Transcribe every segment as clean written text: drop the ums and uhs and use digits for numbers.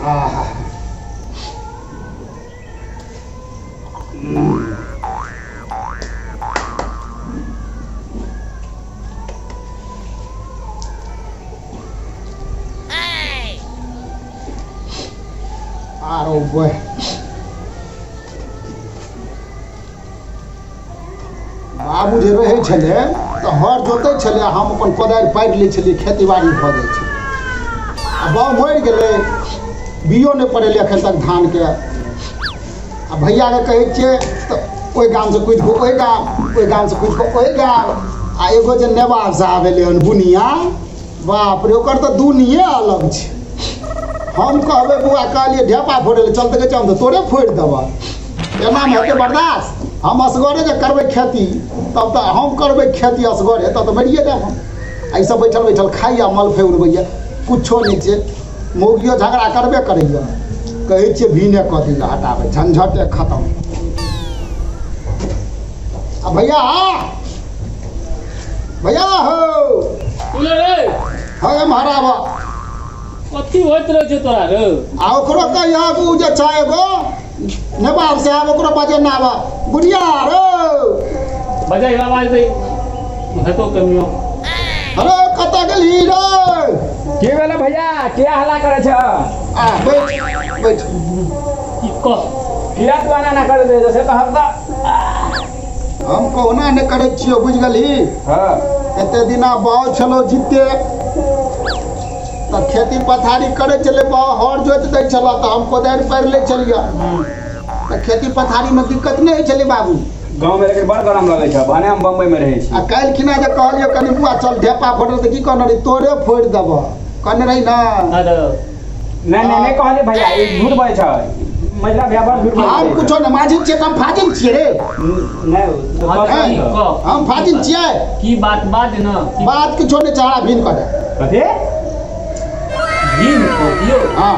आहा आरो बह बाबू जे रहै छलै तऽ हर जोतै छलै आ हम अपन कोदारि पारि लै छलियै खेती बाड़ी भऽ जाइ छलै आ बाउ मरि गेलै बियो नहि पड़ेलै एखन तक धानके आ भैयाके कहै छियै तऽ ओहि गामसँ कुदि कऽ ओहि गाम ओहि गामसँ कुदि कऽ ओहि गाम आ एगो जे नेवार साहब एलै हन बुनिया बाप रे ओकर तऽ दुनिये अलग छै हम कहबै बौआ कहलियै ढेपा फोड़ै लए चल तऽ कहै छै हम तऽ तोरे फोड़ि देबह एनामे हेतै बर्दाश्त हम असगरे जे करबै खेती तब तऽ हम करबै खेती असगरे तब तऽ मरिए जायब हम एहि सब बैठल बैठल खाइए मलफे उड़बैए कुछो नहि छै मौगियो झगड़ा करबे करैए कहै छियै भीने कऽ दिला हटाबै झंझटे खतम आ भैया भैया हो रे हे महाराज कथी होइत रहै छै तोरा रे आ ओकरो कहिया उ जे छै एगो नवाब साहब ओकरो बजेने आबऽ बुढ़िया रो बजाइ आवाज दे हेतो कमियो अरे कतऽ गेलही रे की भेलै भैया किया हल्ला करै छ आ बैठ बैठ की कह किया तू एना ना करै छै से कहब तऽ हम कहुना नहि करै छियौ बुझि गेलही हँ एते दिना बाउ छलौ जिते तऽ खेती पथारी करै छलै बाउ हर जोति दै छलऽ तऽ हम कोदारि पारि लै छलियै तऽ खेती पथारीमे दिक्कत नहि होइ छलै बाबू गाँवमे लेकिन बड़ गरम लगै छै भने हम बम्बईमे रहै छी आ काल्हि खिना जे कहलियै कनि बुआ चल ढेपा फोड़ल तऽ की कहने रही तोरे फोड़ि देबऽ कहने रही ने नहि नहि नहि कहलियै भैया ई झूठ बजै छै महिला भैया बड़ झूठ हम बजै कुछो नहि माजिन छियै तऽ हम फाजिल छियै रे नहि नहि कह हम फाजिल छियै की बात बाज न की बात किछो नहि चारा भीन कऽ दे कथी भीन कऽ दियौ हँ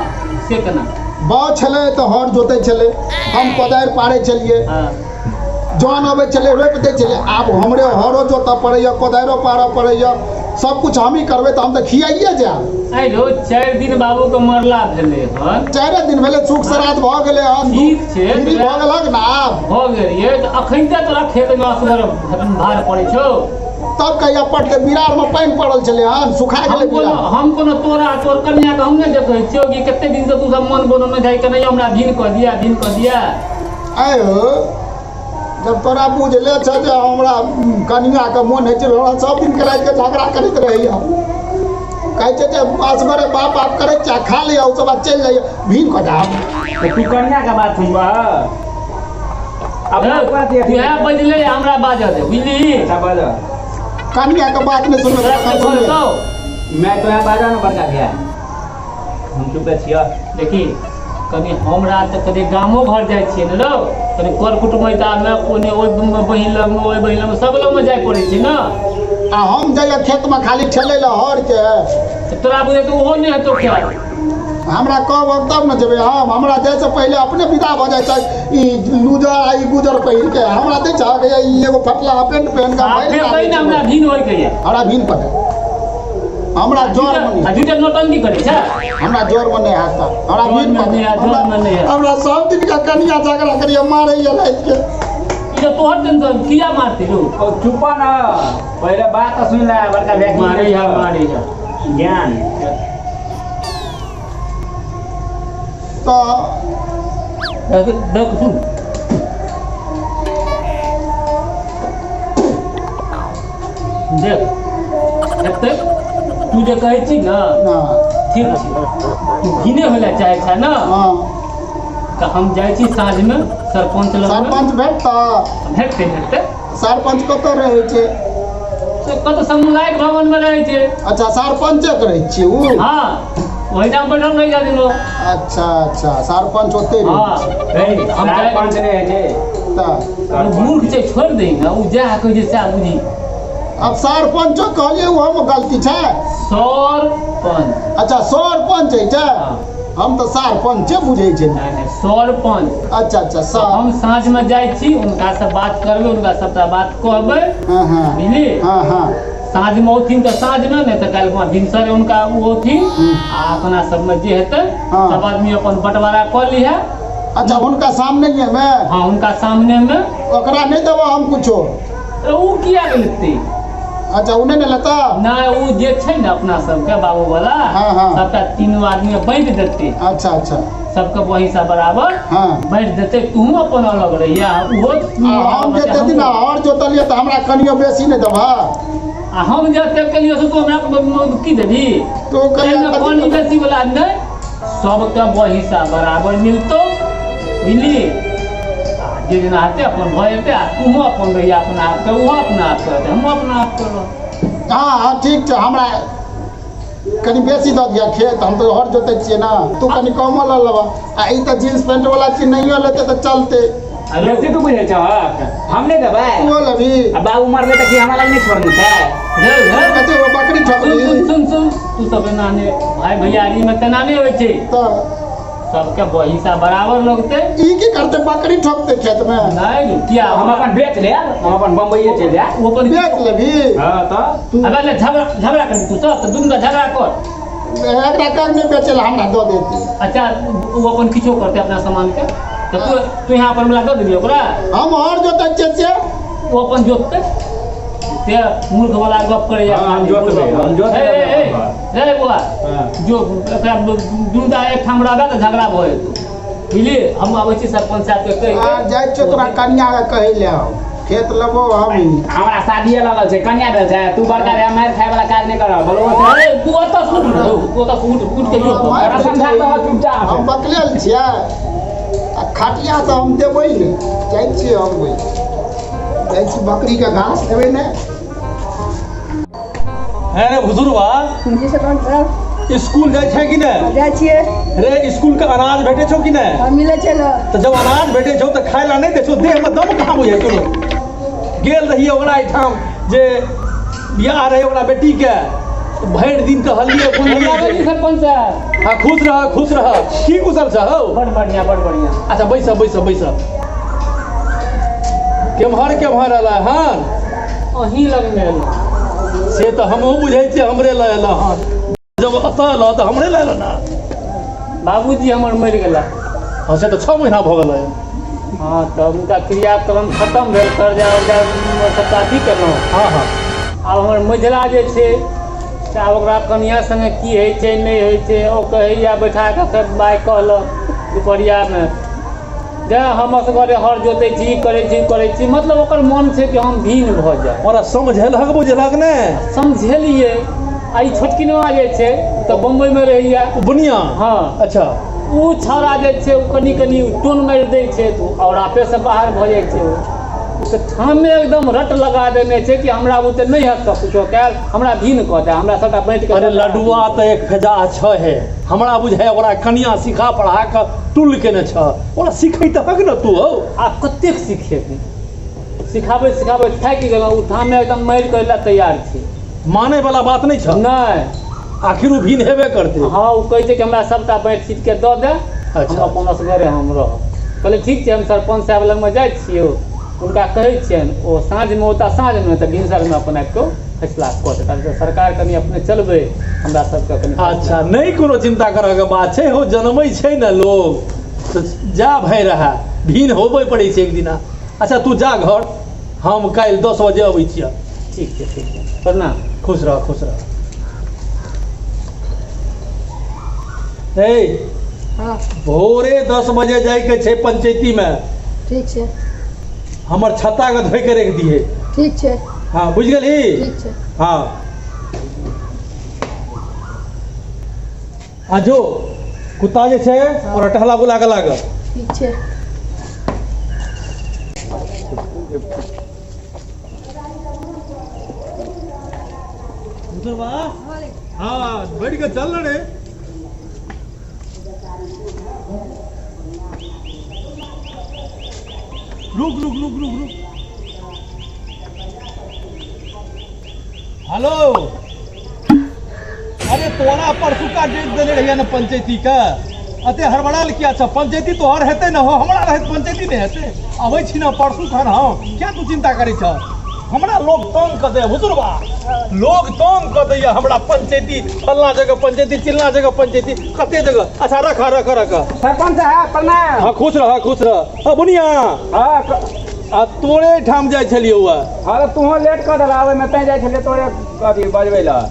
से केना बाउ छलै तऽ हर जोतै छलै हम कोदारि पारै छलियै हँ जन अबै छलै रोपि दै छलै आब हमरे हरो जोतऽ पड़ैए कोदारिओ पारऽ पड़ैए सब कुछ हमही करबै तऽ हम तऽ खियाइए जायब आइ रौ 4 दिन बाबू के मरला भेलै हन चारिए दिन भेलै सुख श्राद्ध भऽ गेलै हन ठीक छै। फ्री भऽ गेलक ने आब भऽ गेलियै तऽ अखन तक तोरा खेतमे असगर भार पड़ै छौ तब कहिया पटलै बिरारमे पानि पड़ल छलै हन सुखा हम गेलै कोनो बिरार हम कोनो तोरा तोर कन्या के हम नहि देखै छियौ कि कते दिन से तू सब मन बनौने जाइ के नहि हमरा भीन कऽ दिया भीन कऽ दिया आइ हो जब तोरा बुझले छह जे हमरा कनियाके मोन होइ छै हमरा सब दिन के रातिके झगड़ा करैत रहैया कहै छै जे असगरे बाप बाप करै छै आ खा लैया ओ सब चलि जाइया भीड़ कऽ जाब तऽ तू कनिया के बात सुनबह अपना बात तू इएह बजले हमरा बाजऽ दे बुझली अच्छा बाजऽ कनियाके बात नहि सुनबै तोरा तखन सुनबै कहतौ मैं तो यहाँ बाजऽ ने बड़का भैया हम चुपे छियह देखी कनि हमरा तऽ कनि गामो घर जाइ छियै ने रौ कनि कर कुटुमैतामे कोने ओहि बहिन लगमे ओहि बहिन लगमे सब लगमे जाय पड़ै छै ने आ हम जाइए खेतमे खाली ठेलै लए हरके तऽ तोरा बुझे तऽ ओहो नहि हेतौ ख्याल हमरा कहब तब ने जेबै हम हमरा जाइसँ पहिले अपने विदा भऽ जाइ छै ई लूजर आ ई गुजर पहिर के हमरा दै छहक ई एगो फटला पेंट पहिन कऽ आ फेर कहि ने हमरा भीन होइके यऽ हमरा भीन पड़ै हमरा जर में आ झूठे नौटंकी करै छै हमरा जर में नहीं हैत हमरा जर भीन में नहीं हैत, जर में नहीं हैत। हमरा सब दिन का कनिया झगड़ा करिए मारे ये लाइट के ई तऽ तोहर टेंशन किया मारते रो ओ चुप न पहिले बात तऽ सुनि ले बड़का भैया की मारे कहै है छौ। मारे है ज्ञान तऽ देख देख सुन देख एते तू जे कहै छी ने ना ठीक छै तू घिने होय लए चाहै छै ने हाँ तऽ हम जाइ छी साँझमे सरपञ्च लग सरपञ्च भेटता भेटतै भेटतै सरपञ्च कतऽ रहै छै से कतऽ सामुदायिक भवनमे रहै छै अच्छा सरपञ्चे के रहै छियै उ हँ ओहिठाम बैठल रहि जाइ लोक अच्छा अच्छा सरपञ्च ओतै रहै हँ छै हे, हम जाइ- सरपञ्च नहि होइ छै तऽ ओ मूर्ख छै छोड़ि दही ने ओ जएह कहै छै सएह बुझी आब सरपञ्चो कहलियै ओहोमे गलती छै सरपञ्च अच्छा सरपञ्च होइ छै हँ। हम तऽ सरपञ्चे बुझै छै नहि नहि सरपञ्च अच्छा अच्छा सर हम साँझमे जाइ छी हुनकासँ बात करबै हुनका सबटा बात कहबै हँ हँ बुझली हँ हँ साँझमे औथिन तऽ साँझमे, नहि तऽ काल्हि खुमा भिनसरे हुनका ओ औथिन आ अपना सबमे जे हेतै सब आदमी अपन बँटवारा कऽ लिहे। अच्छा, हुनका सामने मे? हँ, हुनका सामने मे। ओकरा नहि देबो हम कुछो। तऽ ओ किया नहि लेतै? अच्छा, ओ नहि ने लेता? नहि, ओ जे छै ने अपना सबके बाबू वाला, हाँ। सबटा तीनू आदमी बाँटि देतै। अच्छा अच्छा। सबके हिस्सा बराबर बाँटि देतै। तूहू अपन अलग रहिया, ओहो। आ हम जे दिन हर जोतलियै तऽ हमरा कनियो बेसी नहि देबह? आ हम जे एते केलियै से तू हमरा की देबही? तू कहिया एहिमे कथी कनी देबह? बेसी वाला नहि, सबके हिस्सा बराबर मिलतौ, बुझली? आ जे जेना हेतै अपन भऽ जेतै। आ तूहो अपन रहिया अपना आपके, ओहो अपना आपके रहतै, हमहूँ अपना आपके रहब। हँ हँ, ठीक छै। हमरा कनि बेसी दऽ दिअ खेत, हम तऽ हर जोतै छियै ने। तू कनि कमो लऽ लेबह। आ ई तऽ जींस पेंट वाला चीज नहियो लेतै तऽ चलतै। हेलो। बेसी तू बुझै छहक, हम नहि देबै? तू लेबही। आ बाबू मरलै तऽ की हमरा लग नहि छोड़ने छै? हे हे। कथी ओ बकरी सुन। ठकली? सुन सुन सुन, तू सब एना नहि, भाय भैयारी मे तेना नहि होइ छै। तऽ सबके हिस्सा बराबर लगतै। ई की करतै? बकरी ठोकतै खेतमे? नहि, किया? हम अपन बेच लेब, हम अपन बम्बइए चलि जायब। ओ अपन बेच लेबही? हँ तऽ। तू अबे ले, झगड़ा झगड़ा कर तू सब तऽ दुनू झगड़ा कर। एकरा कर नहि बेचै लए, हमरा दऽ देती। अच्छा, ओ अपन किछो करतै अपना सामानके, तऽ तू तू यहाँ अपन वाला दऽ देबही ओकरा? हम हर जोतै छियै से। ओ अपन जोततै ते मूर्ख वाला गप करैया। हँ, हम जोतबै, हम जोतबै। ए, ए, ए, रे बौआ, जो एकरा दुनू टा एकठाम रहबै तऽ झगड़ा भऽ जेतौ, बुझलियै? हम आबै छी सरपंच साहबके कहि आ के। जाइ छियौ तोरा कनिया के कहै लए, हम खेत लेबो हम। हमरा शादीए लगल छै, कनिया भेल छै। तू बड़का रे, मारि खाय वाला काज नहि करब बोलबो से। अरे तू ओतऽ से उठ रे, तू ओतऽ से उठ, उठ के जो। तोरा समझा दह चुपचाप। हम बकलेल छियै आ खटिया तऽ हम देबै ने। जाइ छियै हम, ओहि जाइ छी बकरीके घास देबै ने। है रे भुसुरवा। जी सरपंच साहब। स्कूल जाइ छै कि नहि? जाइ छियै। रे, स्कूल के अनाज भेटै छौ कि नहि? हँ, मिलै छै ने। तऽ जब अनाज भेटै छौ तऽ खाय ला नहि दै छौ? देह मे दम कहाँ बुझै छौ? गेल रहियै ओकरा एहिठाम जे बियाह रहै ओकरा बेटी के, भरि दिन कहलियै लागल जी बुझलियै। सरपंच साहब। हाँ, खुश रह, खुश रह। की कुशल छ हौ? बड़ बढ़िया, बड़ बढ़िया। अच्छा, बैस बैस बैस। केम्हर केम्हर एलै हन? अहीं लगमे एलहुँ। से तऽ हमहूँ बुझै छियै, हमरे लए एलऽ हन। जब एतऽ एलऽ तऽ हमरे लए एलऽ ने। बाबूजी हमर मरि गेला। हँ, से तऽ 6 महीना भऽ गेलै। हँ, तऽ हुनका क्रियाक्रम खतम भेल, कर्जा उर्जा सबटा अथी केलहुँ। हँ हँ। आब हमर मझिला जे छै से आब ओकरा कनिया संगे की होइ छै नहि होइ छै, ओ कहैया बैठा कऽ फेर माय कहलक दुपहरियामे जे हम असगरे हर जोतै छी, ई करै छी, ओ करै छी। मतलब ओकर मन छै कि हम भिन्न भऽ जाय। ओकरा समझेलहक बुझेलहक ने? समझेलियै। आ ई छोटकिनवा जे छै तऽ बम्बइमे रहैया। ओ बुनिया? हँ। अच्छा। ओ छौड़ा जे छै ओ कनि कनि टोन मारि दै छै तऽ ओ आओर आपेसँ बाहर भऽ जाइ छै। ओ तऽ ठामे एकदम रट लगा देने छै कि हमरा बुते नहि हैत तऽ कुछो कयल, हमरा भिन्न कऽ दे, हमरा सबटा बाँटि कऽ अरे दऽ दे। लडुआ तऽ एक फेजा छ हे। हमरा बुझाय ओकरा कनिया सिखा पढ़ा कऽ टुल केने छ। ओकरा सिखैतहक ने तू हौ। आ कतेक सिखेबै? सिखाबैत सिखाबैत थाकि गेलहुँ। ओ ठामे एकदम मारि करै लए तैयार छै। मानै वाला बात नहि छ। नहि। आखिर ओ भिन्न हेबे करतै। हँ, ओ कहै छै कि हमरा सबटा बाँटि छीट के दऽ दे, हम अपन असगरे हम रहब। कहलियै ठीक छै, हम सरपंच साहेब लगमे जाइ छियौ, हुनका कहै छियनि। ओ साँझमे औता, साँझमे तऽ भिनसरमे अपन आबि कऽ फैसला कऽ देता। तऽ सरकार कनि अपने चलबै हमरा सबके कनि। अच्छा, नहि कोनो चिन्ता करऽके बात छै हौ। जनमै छै ने लोग तऽ जा भय रहा भिन्न होबे पड़ै छै एक दिना। अच्छा, तू जा घर, हम काल्हि 10 बजे अबै छियऽ। ठीक छै, ठीक छै, प्रणाम। खुश रह, खुश रह। हे। हँ। भोरे 10 बजे जाइके छै पंचायतीमे। ठीक छै। हमर छत्ताके धोइ के राखि दिहे। ठीक छै। हँ, बुझि गेलही? ठीक छै। हँ, आ जो कुत्ता जे छै ओकरा टहला बुला के लागल। ठीक छै। हाँ, बैठ के चल रे। रुक रुक रुक रुक रुक। हेलो, अरे तोरा परसुका डेट देने रहियै ने पंचायती के, अते हड़बड़ाल किया छ? पंचायती तोहर हेतै ने हो, हमरा रहैत पंचायती नहि हेतै? अबै छी ने परसू खन हम, किया तू चिन्ता करै छ? हमरा लोग तंग कऽ दैया बुजुर्बा, लोग तंग कऽ दैया हमरा। पंचायती फल्लाँ जगह, पंचायती चिल्लाँ जगह, पंचायती कते जगह। अच्छा रख रख रख। सरपंच साहब प्रणाम। हाँ खुश रह खुश रह। हाँ बुनिया। हाँ आ तोरे ठाम जाइ छलियौ। हाँ तऽ तूहो लेट कऽ देला आबै में, तैं जाइ छलियै तोरे अथी बजबै लए।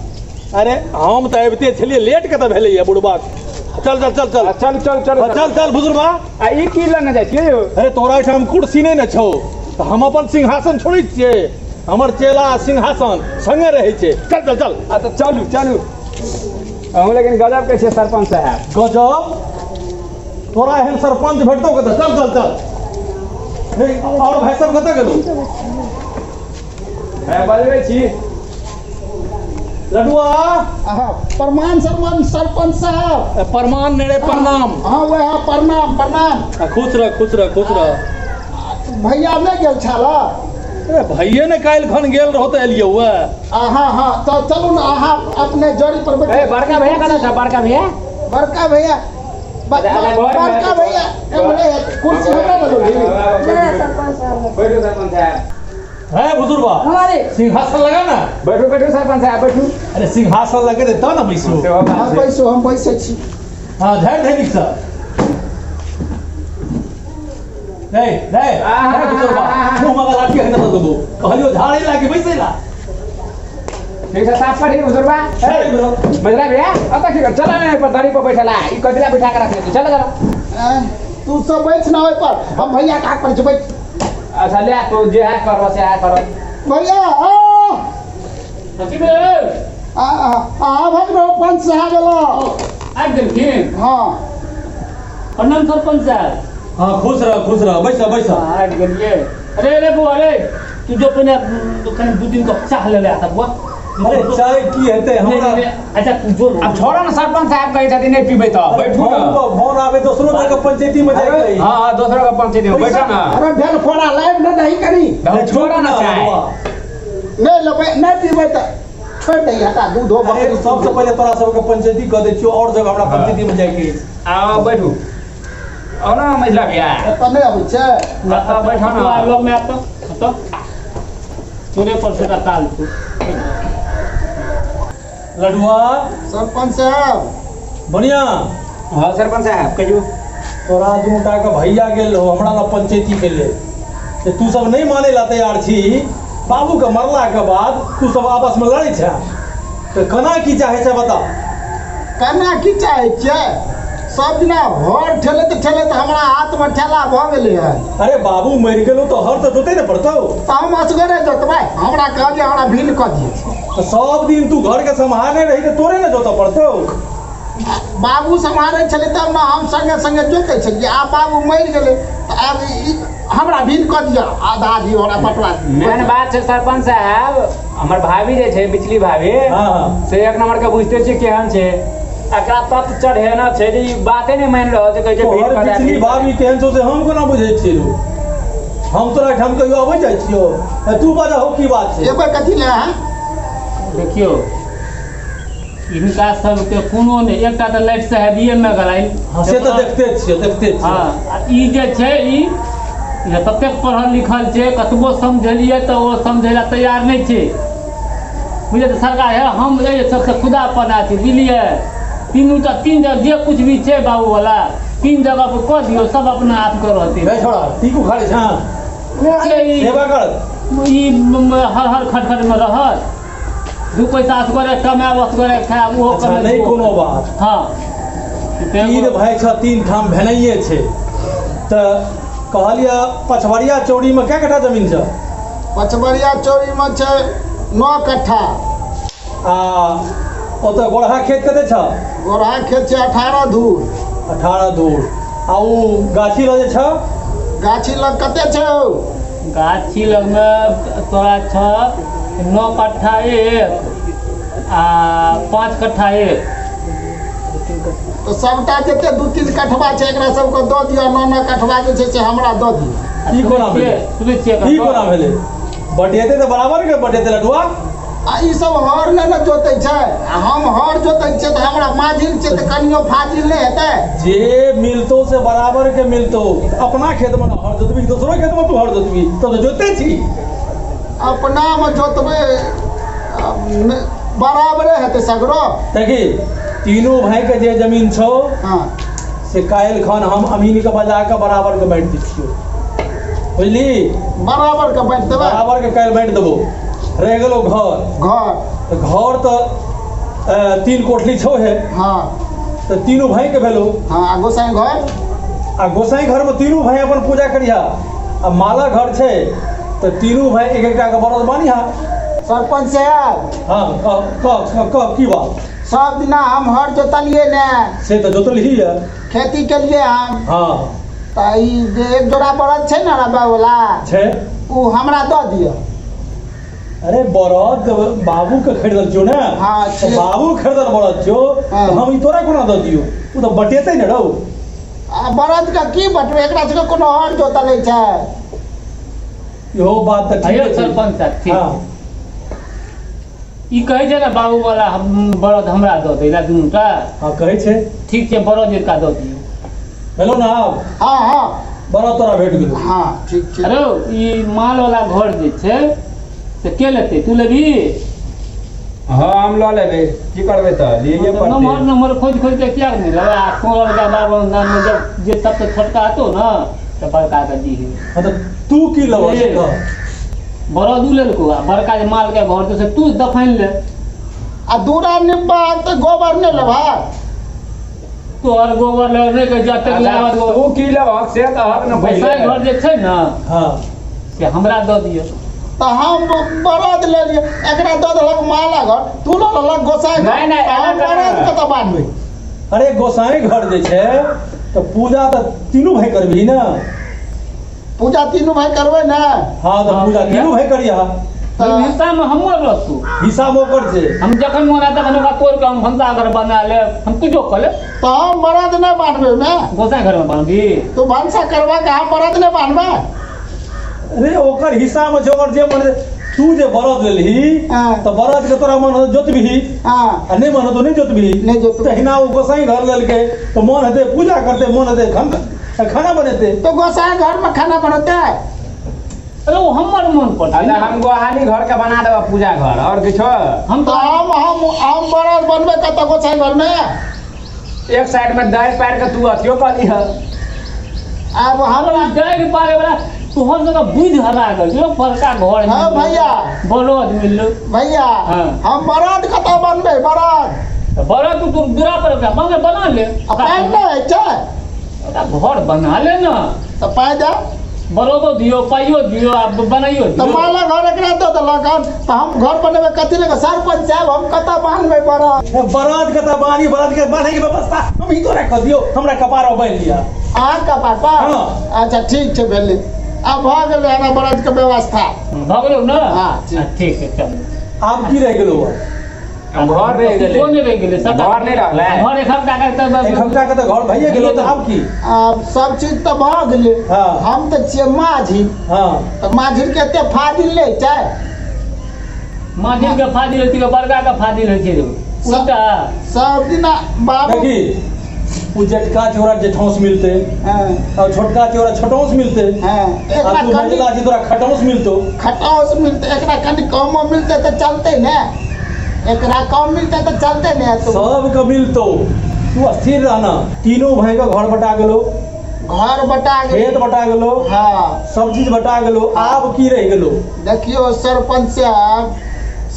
अरे हम तऽ अबिते छलियै, लेट कतऽ भेलैया बुढ़बा। चल चल चल चल। आ, चल चल चल। हाँ, चल चल बुजुर्बा। आ ई की लेने जाइ छियै यौ? अरे तोरा एहिठाम कुर्सी नहि ने छौ तऽ हम अपन सिंहासन छोड़ै छियै? हमर चेला आ सिंहासन संगे रहै छै। चल चल चल। आ तऽ चलू चलू अहूँ, लेकिन गजब के छियै सरपंच साहब। गजब, तोरा एहन सरपंच भेटतौ कतऽ? चल चल चल। हे, और भाई सब कतऽ गेलौ? है बजबै छी। लडुआ। आहा, प्रणाम सरपंच, सरपंच साहब। ए, प्रमाण नहि रे, प्रणाम। हाँ वएह, प्रणाम प्रणाम। आ, खुश रह खुश रह खुश रह। भैया नहि गेल छल? ए भैये ने काल्हि खन गेल रहो तऽ एलियौ ए। हाँ हाँ, तऽ चलू ने, अहाँ अपने जड़ी पर बैठू। ए बड़का भैया कतऽ छ? बड़का भैया? बड़का भैया बड़का भैया एम्हरे है, कुर्सी हमरा ने दो। नहि सरपंच साहब। बैठू सरपंच साहब। है बुजुर्बा हमारे सिंहासन लगा ना। बैठू बैठू सरपंच साहब बैठू। अरे सिंहासन लगे तब ने बैसू। सेहो बात हाँ छै। बैसू, हम बैसै छी। हाँ झाड़ि दे नीकसँ। नहीं नहीं नहीं बुजुर्बा, मुँह मगा लाठी है ना देबो, कहलियो झाड़े लागे बैसै ला। ठीक छै, साफ करी बुजुर्बा। हे मझला भैया अतऽ की कर चल ने पर दरी पर बैठला, ई कथिला बैठा के रखने छी? चल चल। आँय, तू सब बैठ ना ओहि पर, हम भैया के हाथ पर छी, बैठ। अच्छा ले, तू जे है करबो से है करब। भैया आ। कथी भेल? आ आ आ भगरो पंच साहब एलो। आबि गेलखिन? हाँ। प्रणाम सरपंच साहब। हाँ खुश रह खुश रह, बैस बैस। हाँ, आबि गेलियै। अरे अरे बौआ अरे तू जो पहिने कनि 2 दिन के चाह ले ले आता बौआ। अरे चाय की हेतै नहीं, हमरा? नहीं, अच्छा तू जो आब छोड़ो ने सरपंच साहब, कहै छथिन नहि पीबै तऽ बैठू फोन ने। पर फोन आबे, दोसरो जगह पंचायती में जाय के। हाँ हाँ, दोसरो के पंचायती में बैठो ने। अरे भेल फोड़ा लाइव ने नहीं करी। तऽ छोड़ो ने चाय। नहि लेबै, नहि पीबै तऽ छोड़ि दही, हटा दूध हो अरे बकरी। सबसे पहिले तोरा सबके पंचायती कऽ दै छियौ, और जगह हमरा पंचायती में जाय के अछि। आउ बैठू, आउ ने मझला भैया। एतऽ नहि अबै छै। एतऽ बैठो तू आब ने। लग में आब तऽ तऽ तोरे पर से ताल तू। लडुआ। सरपंच साहब। बढ़िया। हाँ सरपंच साहब कहियौ। तोरा दुनूटा के भैया गेल रहो हमरा लग पंचायती के लेल, जे तू सब नहि मानै ला तैयार छी। बाबू के मरला के बाद तू सब आपस में लड़ै छै, तऽ केना की चाहै छै बता। केना की चाहै छियै? सब दिना हर ठेलैत ठेलैत हमरा हाथमे ठेला भऽ गेलै हन। अरे बाबू मरि गेलौ तऽ हर तऽ जोतै ने पड़तौ। तऽ हम असगरे जोतबै? हमरा कहलियै हमरा भिन्न कऽ दिअ। तऽ सब दिन तू घर के सम्हारने रही तऽ तोरे ने जोतऽ पड़तौ। बाबू सम्हारै छलै तब ने हम संगे संगे जोतै छलियै। आब बाबू मरि गेलै तऽ आब ई हमरा भिन्न कऽ दिअ, आधा दियौ हमरा, बटवा दियौ। मेन बात छै सरपंच साहब, हमर भाभी जे छै, बिचली भाभी, हाँ हाँ, से एक नंबर के बुझते छियै केहन छै। एकरा तत चढ़ेना छै जे ई बाते नहि मानि रहल छै, कहै छै भीड़ तोहर कऽ दे, बिचली भीड़ कऽ दे। भाभी केहन छौ से हम कोना बुझै छियै रौ? हम तोरा एहिठाम कहियो अबै जाइ छियौ? ए, तू बजहो की बात छै। एबै कथी लए अहाँ? देखियौ, हिनका सबके कोनो नहि, एकटा तऽ लाइट साहेबिएमे गेलनि। हाँ से तऽ देखते छियै देखते छियै। हाँ आ ई जे छै ई ई ततेक पढ़ल लिखल छै, कतबो समझेलियै तऽ ओ समझै लए तैयार नहि छै, बुझलियै? तऽ सरकार हे हम एहि सबसँ खुदा पना छी, बुझलियै? तीनू टा तीन जगह जे कुछ भी छै बाबूवला, तीन जगह पर कऽ दियौ, सब अपना आपके रहतै। रे छोड़ा, टीकू खाली छँ? छै ई। सेवा कर। ई हर हर खटखटमे रहत, 2 पैसा असगरे कमायब असगरे खायब, ओहो अच्छा कमेबै। नहि कोनो बात। हाँ तीन भाइ छ, तीन ठाम भेनाइए छै। तऽ कहलियै पछबरिया चौरीमे कए कट्ठा जमीन छै? पचबरिया चौरीमे छै 9 कट्ठा। आ ओतऽ गोरहा खेत कते छ? गोरहा खेत छै 18 धूर। 18 धूर। आ ओ गाछी लग जे छ? गाछी लग कते छै हौ? गाछी लगमे तोरा छ 9 कट्ठा एक आ 5 कट्ठा एक। तऽ सबटा जते 2-3 कट्ठवा छै एकरा सबके दऽ दिअ, 9-9 कट्ठवा जे छै से हमरा दऽ दिअ। ई कोना भेलै? सुनै छियै? ई कोना भेलै? बटेतै तऽ बराबर के बटेतै लडुआ। आ ई सब हर नहि ने जोतै छै, आ हम हर जोतै छियै तऽ हमरा माझिल छै, तऽ कनियो फाजिल नहि हेतै? जे मिलतौ से बराबर के मिलतौ। अपना खेत में हर जोतबी, दोसरो खेत में तू हर जोतबी, तब तऽ जोतते छी। अपनामे जोतबै बराबरे हेतै सगरो। देखी तीनू भाई के जे जमीन छौ हँ से काल्हि खन हम अमीन के बजा के बराबर के बांटि दै छियौ, बुझली? बराबर के बांटि देबै। बराबर के काल्हि बांटि देबो। रहि गेलो घर, घर तऽ घर तऽ 3 कोठली छौ हे। हँ तऽ तीनू भाई के भेलो। हँ, आ गोसाई घर? आ गोसाई घर में तीनू भाई अपन पूजा करिहा, आ माला घर छै तऽ तीनू भाई एक एकटा के बरद बान्हिहा। सरपंच साहब। हँ, कह कह कह कह की बात? सब दिना हम हर जोतलियै ने। से तऽ जोतलही यऽ। खेती केलियै हम। हँ। तऽ ई जे एक जोड़ा बरद छै ने रबा वाला छै, ओ हमरा दऽ दिअ। अरे बरद बाबू के खरीदल छियौ ने? हँ, तऽ बाबू खरीदल बरद छियौ। हँ। तऽ हम ई तोरा कोना दऽ दियौ? ओ तऽ बटेतै ने रौ। आ बरद के की बटबै? एकरा सबके कोनो हर जोतल छै? इहो बात तऽ अयो ठीके छै। सरपंच साहब, ठीक। हँ। ई कहै छै ने बाबू वाला बरद हमरा दऽ दै ला दुनूटा। हँ, कहै छै। ठीक छै, बरद एकटा दऽ दियौ। भेलौ ने आब? हँ हँ। बरद तोरा भेट गेलौ। हँ, ठीक छै। अरे ई माल वाला घर जे छै से के लेतै? तू लेबही? हँ, हम लऽ लेबै। की करबै, तऽ लिये नमहर पड़तै। नमहर खोजि खोजि के किएक नहि लेबै? आ 16 रुपया बाबू नाममे जब जे सबसँ छोटका हेतौ ने तऽ बड़का के दीही। हँ, तऽ तू की लेबह से कह। बरद उ लेलको आ बड़का जे माल के घर छै से तू दफानि ले। आ दूरा निब्बा तऽ गोबर नहि लेबह? तोहर गोबर ले नहि कहै जतेक अच्छा, लेबह। तू की लेबहक से कहक ने गोसाई पहिले। घर जे छै ने हँ से हमरा दऽ दिअ। तऽ हम बरद लेलियै, एकरा दऽ देलक माला घर, तू लऽ लेलक गोसाई घर। नहि, नहि, तऽ हम एना बरद कना। कतऽ बान्हबै? अरे गोसाई घर जे छै तऽ पूजा तऽ तीनू भाई करबही ने? पूजा तीनू भाई करबै ने। हँ, तऽ पूजा तीनू भाई करिहा। तऽ हिस्सामे हमर रहतौ। हिस्सा ओकर छै। हम जखन मोन हैत तखन ओकरा तोड़ि कऽ हम भनसा घर बना लेब, हम किछो कऽ लेब। तऽ हम बरद नहि बान्हबै ओहिमे। गोसाई घरमे बान्हबी? तू भनसा करबा के हम बरद नहि बान्हबै? अरे ओकर हिस्सा मे छै, ओकर जे मन। तू जे बरद लेलही हँ। तऽ बरद के तोरा मन हेतौ जोतबिही हँ आ नहि मन हेतौ नहि जोतबिही। नहि जोतबै। तहिना ओ गोसाई घर लेलकै तऽ मन हेतै पूजा करतै, मन हेतै खाना बनेतै। तो गोसाई घर में खाना बनतै? अरे ओ हमर मोन पर छै अच्छा ने। हम गोहाली घर के बना देबऽ पूजा घर, और किछो? हम तऽ तऽ हम हम बरद बनबै कतऽ गोसाई घर में? एक साइड में दालि पारि के तू अथियो कऽ लीह। आब हमरा डारि पारे वाला तोहर सबके बुद्धि हरा गेल छौ। बड़का घर हँ मिललौ, भैया। बरद मिललौ। भैया। हँ। हम बरद कतऽ बनबै बरद? तऽ बरद तू तू दूरा पर ओकरा बना बना ले। आ पानि नहि होइ छै। ओकरा घर बना ले ने। तऽ पाइ दे। बरदो दियौ, पाइयो दियौ आ बनाइयो तऽ दियौ। माला घर एकरा दऽ देलक हन तऽ हम घर बनेबै कथी लए? सरपंच साहब, हम कतऽ बान्हबै बरद? ए, बरद के तऽ बान्ही, बरद के बान्है के व्यवस्था हम ही तोरा कऽ दियौ, हमरा कपार पर बान्हि लिअ। अहाँके पापा? हँ। अच्छा, ठीक छै, भेलै। आब भऽ गेलै हमरा बरद के व्यवस्था। भऽ गेलौ ने? हँ, ठीक। हँ, ठीक छै, चल। आब की रहि गेलौ? घर रहि गेलै। किछो नहि रहि गेलै सबटा। घर नहि रहलै। घर एक हफ्ता के तऽ एक हफ्ता के तऽ घर भइए गेलौ, तऽ आब की? आब सब चीज तऽ भऽ गेलै। हँ। हम तऽ छियै माझी। हँ। तऽ माझीके एते फाजिल नहि छै। माझिल के फाजिल होइ छै, बड़का के फाजिल होइ छै रौ। उल्टा। सब दिना बाबू देखी, ओ जेठका छै ओकरा जेठौंस मिलतै हँ और छोटका छै ओकरा छोटौंस मिलतै। हँ आ एकरा तू कनि मझिला छी, तोरा खटौंस मिलतौ। खटाउस मिलतै। एकरा कनि कमो मिलतै तऽ चलतै ने? एकरा कम मिलतै तऽ चलतै ने? तो सबके मिलतौ, तू स्थिर रहना। तीनों भाई के घर बटा गेलो। घर बटा गेलै। खेत बटा गेलो। हँ। सब चीज बटा गेलो, आब की रहि गेलो? देखियौ सरपंच साहब,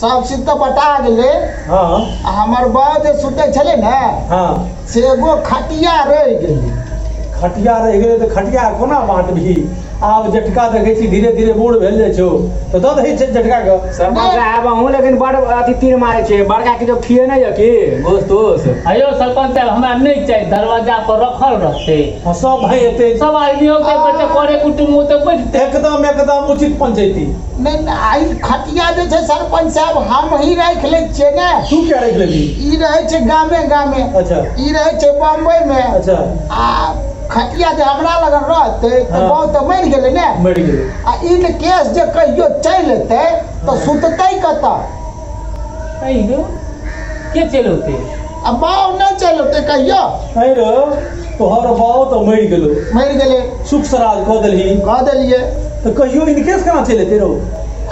सब चीज तऽ बटा गेलै। हँ। आ हमर बाप जे सुतै छलै ने हँ। से एगो खटिया रहि गेलै। खटिया रहि गेलै तऽ खटिया कोना बाँटबिही? आब जेठका देखै छी धीरे धीरे बूढ़ भेल जाइ छौ, तऽ दऽ दही जेठका के। सरपंच साहब, अहूँ लेकिन बड़ अथी तीर मारै छियै। बड़का किछो खिए नहि यऽ की गोस्त तोस्त? अयो सरपंच साहब, हमरा नहि चाही, दरवाजा पर रखल रहतै। हँ, सब भाई एतै। सब आदमी होतै, बच्चा करे कुटुम्ब होतै, बैठतै। एकदम एकदम उचित पंचायती। नहि नहि, आ ई खटिया जे छै सरपंच साहब, हम ही राखि लै छियै ने। तू क्या राखि लेबही? ई रहै छै गामे गामे। अच्छा। ई रहै छै बम्बई मे। अच्छा। आ खटिया जे हमरा लगन रहतै तऽ हँ। बाउ तऽ मरि गेलै ने। मरि गेलै। आ इन केस जे कहियो चलि एतै तऽ सुततै कतऽ? अइयो के चलि औतै? आ बाउ नहि चलि औतै कहियो? अरे रौ, तोहर बाउ तऽ मरि गेलो। मरि गेलै। सुख सराज कऽ देलही। कऽ देलियै। तऽ कहियो इनकेस केना चलि एतै रौ?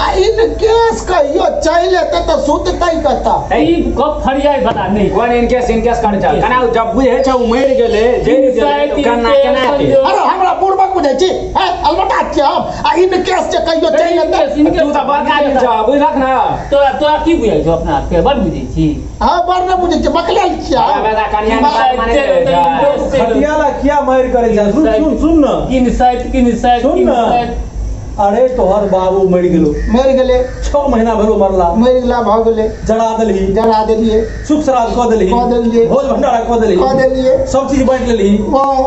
आ इन केस कहियो चलि एतै तऽ सुततै कतऽ? ई गप फरियाइ वाला नहि। कोन इनकेस इनकेस करै छ? केना जब बुझै छ ओ मरि गेलै, जरि गेलै, तऽ केना केना हेतै? अरे हमरा बुड़बक बुझै छी? हैं, अलबटा छियै हम। आ इन केस जे कहियो चलि एतै। तू तऽ बड़का आदमी छ, बुझलक ने? तोरा तोरा की बुझै छौ अपना आपके? बड़ बुझै छी? हँ, बड़ नहि बुझै छियै, बकलेल छियै हम। बेटा कनिया के बात मानै छै। खटिया ला किया मारि करै छै? सुन सुन सुन न, किन साइड किन साइड सुन किन न। साइड। अरे तोहर बाबू मरि गेलो। मरि गेलै। 6 महीना भेलो मरला। मरि गेला, भऽ गेलै। जरा देलही। जरा देलियै। सुख श्राद्ध कऽ देलही। कऽ देलियै। भोज भंडारा कऽ देलही। कऽ देलियै। सब चीज बाँटि लेलही। वाह।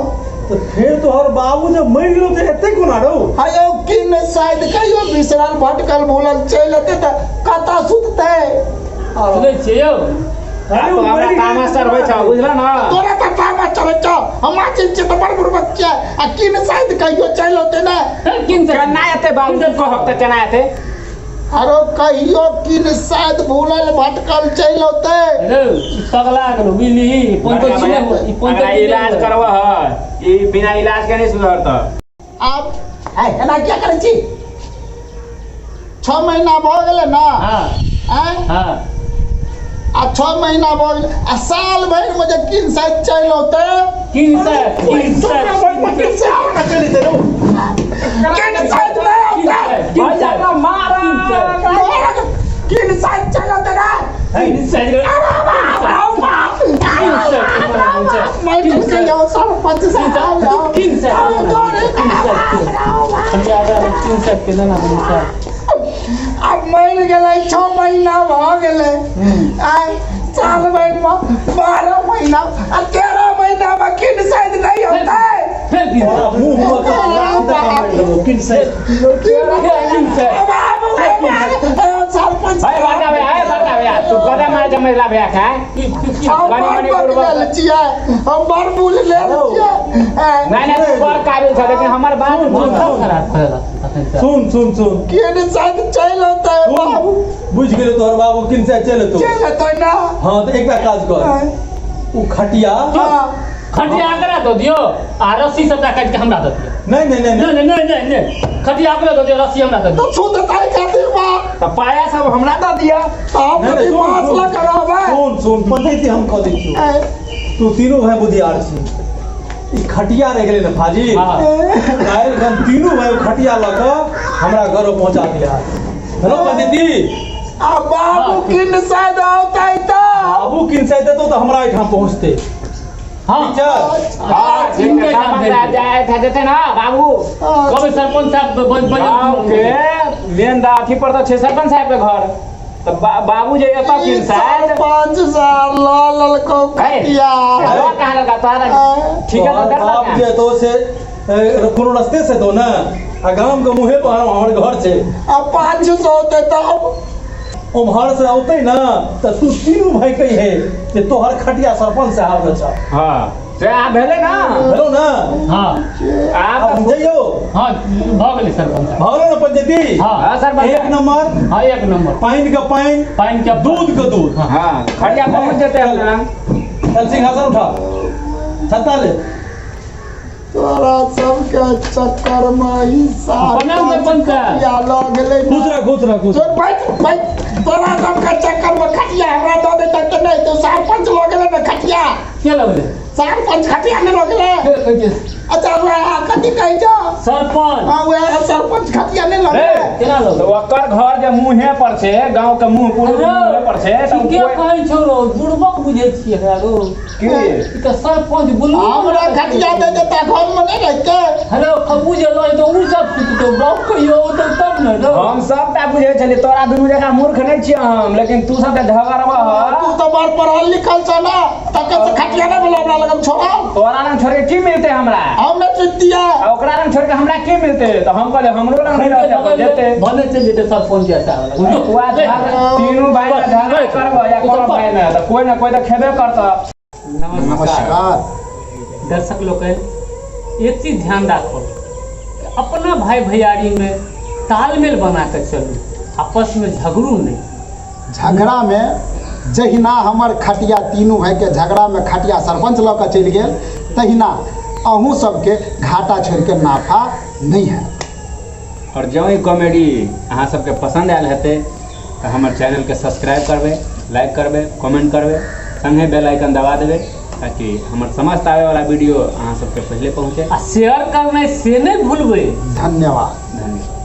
तऽ फेर तोहर बाबू जब मरि गेलो तऽ एते कोना रौ? हयौ, किन शायद कहियो बिसरल भटकल भूलल चलि एतै तऽ कतऽ सुततै? सुनै छियै यौ? अरे ओ हमरा मरि गेलै। तामस चढ़बै छ, बुझल न? तोरा तऽ तामस चढ़ै छौ, हम माचिल छियै तऽ बड़ बुड़बक छियै। आ किन शायद कहियो चलि औतै ने? किन साइड? केना एतै बाबू? तू कहक तऽ केना एतै? आरो कहियो किन शायद भूलल भटकल चलि औतै। रौ, ई पगला गेलो बुझली, पंचोची नहि हो, ई एकरा पंचोची इलाज नहि हो। करबह, ई बिना इलाज के नहीं सुधरत। आब आइ एना किया करै छी? 6 महीना भऽ गेलै ने? हँ। आँय? हँ। आ 6 महीना भऽ गेलै आ साल भरिमे जे किन शायद चलि औतै। किन साइड किन साइड? किन शायद नहि औतै। किन साइड? किन शायद चलि औतै ने? किन साइड? माइकल कहियो सरपंच साहब। किन साइड? किन साइड के देना बनी? आब मरि गेलै, 6 महीना भऽ गेलै। आइ साल भरिमे 12 महीना आ 13 महीनामे किन शायद नहि औतै। फेर किन तोरा साइड? मुँह मे कऽ लात मारि देबौ। किन से? किन साइड? सरपंच। है बड़का भैया, है बड़का भैया, तू गदा मार जमेला भैया खाए। हम कनी मनी बड़ बुड़बक। बकलेल छियै, हम बड़ बुझलेल छियै। नहीं नहीं, तू बड़ काबिल छ, लेकिन हमर बात माथा खराब करेला अखन से। सुन सुन सुन। किन शायद चलि औतै बाबू? बुझि गेलै तोहर बाबू किन से चलि एतौ। चलि एतै ने? हँ, तऽ एकटा काज कर, ओ खटिया। हँ। खटिया एकरा दऽ दियौ आ रस्सी सबटा काटि के हमरा दऽ दियौ। नहि नहि नहि। नहि नहि नहि नहि, खटिया अपने दऽ दियौ, रस्सी हमरा दऽ दियौ। तऽ सुततै कथी बा? तऽ पाया सब हमरा दऽ दिअ। तऽ हम नहि, कथी सुन, बाँस सुन। लऽ कऽ रहबै? सुन सुन, पंचैती हम कऽ दै छियौ। तू तीनू भाय बुधियार छी, ई खटिया रहि गेलै ने फाजिल। हँ। काल्हि खन तीनू भाय ओ खटिया लऽ कऽ हमरा घर पहुँचा दिया। हेलो पंचैती। आ बाबू किन शायद औतै तऽ? बाबू किन से एतौ तऽ हमरा एहिठाम पहुँचतै। हँ। ठीक छै। हाँ, ठीक है, सरपंच साहब जाए था जेते ना बाबू। कहबै सरपंच साहब गाँव के मेन दा अथी पर तऽ छै सरपंच साहब के घर, तऽ बाबू जे एतऽ किन शायद। सरपंच साहब लऽ लेलकौ खटिया। लऽ कहाँ लगा तोहरा? ठीक है, तऽ तोहर बाप दर जे एतौ से कोनो रस्ते से एतौ ने, आ गाम के मुँहे पर हमर घर छै। आ 500 देतौ। उम्हर से औतै ने तऽ तू तीनू भाय कहिहे जे तोहर खटिया सरपंच साहब लग छ। हाँ, से आब भेलै ना? भेलौ ने? हँ। आब आब हम जइयौ। हँ, भऽ गेलै सरपंच साहब। भऽ गेलौ ने पंचैती? हँ। हाँ सरपंच एक साहब। नंबर। हँ, एक नंबर। पानि के पानि, पानि के दूध के दूध। हाँ, खटिया पहुँच जेतै अपना। चल सिंहासन उठा, छत्ता ले। तोरा सबके चक्कर में ई सात प्रणाम सरपंच साहब। खटिया लऽ गेलै खुश रह, खुश रह, खुश। तोर बैठ बैठ, तोरा सबके चक्कर में खटिया हमरा दऽ देतै तऽ नहि तो सरपंच लऽ गेलै ने खटिया। के लगलै? सरपंच खटिया नहि लऽ गेलै? अच्छा, वएह कथी कहै छौ? सरपंच। हँ, वएह सरपंच खटिया नहि लऽ गेलै? केना तऽ लगलै? ओकर घर जे मुँहे पर छै, गाँव के मुँह पूर्व मुँहे पर छै, तऽ ठीके कोइ कहै छौ रौ, बुड़बक बुझै छियै एकरा रौ। की? ई तऽ सरपंच बुलू। हमरा खटिया दे देता, घर में नहि रहितै। हेलो, खबू जे लऽ तऽ उ सब सुततौ, बाप कहियो औतौ तब ने रौ। हम सबटा बुझै छलियै, तोरा दुनू जकाँ मूर्ख नहि छियै हम, लेकिन तू सब जे झगड़बह। तू तऽ बड़ पढ़ल लिखल छौ ने, तकर से खटिया नहि भेलौ हमरा लगन छोड़ा। तोरा लग छोड़ के की मिलतै हमरा? हम नहि सुततियै। आ ओकरा लग छोड़ के हमरा की मिलतै? तऽ हम कहलियै हमरो लग नहि रहतै, अपन जेतै। भने चलि जेतै सरपंच साहब लग। वएह तीनू भाय ने झगड़ा करबह या कोनो भाय ने, तऽ कोइ ने कोइ तऽ खेबे करतह। नमस्कार दर्शक लोकनि, एक चीज ध्यान राखब, अपना भाई भैयारी में तालमेल बना के चलू, आपस में झगड़ू नहीं। झगड़ा में जहिना हमर खटिया तीनू भाई के झगड़ा में खटिया सरपंच लऽ कऽ चलि गेल, तहिना अहूँ सबके घाटा छोड़ि के नाफा नहीं है। आओर जँ ई कॉमेडी अहाँ सबके पसन्द आयल हेतै तऽ हमर चैनलके सब्सक्राइब करबै, लाइक करबै, कमेंट करबै, संगे बेल आइकन दबा देबै ताकि हमर समस्त आबैवला वीडियो अहाँ सबके पहिले पहुँचे। आ शेयर करनाइ से नहि भूलबै। धन्यवाद। धन्यवाद।